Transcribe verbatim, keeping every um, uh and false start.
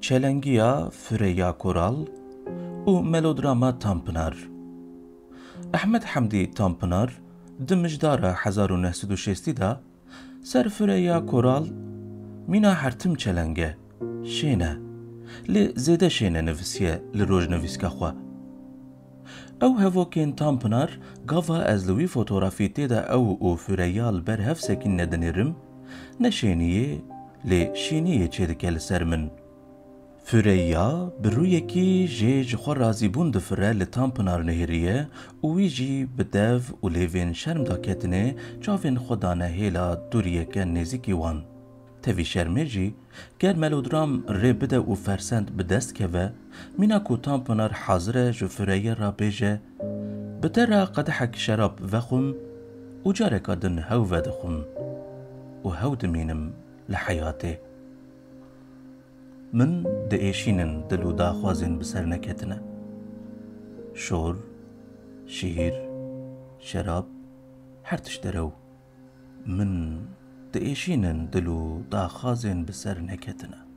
Çelengiya Füreya Koral û melodrama Tanpınar. Ehmed Hamdî Tanpınar di mijdara hezar û neh sed û şêstî de ser Füreya Koral mîna hertim çeleng e, şên e, lê zêde şên e nivisiye li rojnivîska xwe. Ew hevokên Tanpınar, gava ez li wî fotografî tê de ew û Füreya li ber hev sekînine dinêrim, ne şêniyê, lê şîniyê çêdike li ser min. Füreya bi rûyekî jê ji xwe razîbûn difire li Tanpınar nihêriye û wî jî bi dev û lêvên şerm daketinê çavên xwe dane hêla dûriyeke nêzîkî wan. Tevî şermê jî, ger melodram rê bide û fersend bi dest keve, mîna ku Tanpınar hazir e ji Füreya re bêje, bi te re qedehek şerab vexwim û careka din hew vedixwim û hew dimînim li heyatê. Min diêşînin dil û daxwazên bi ser neketine. Şor, şîr, şerab, her tişt derew. Min diêşînin dil û daxwazên bi ser neketine.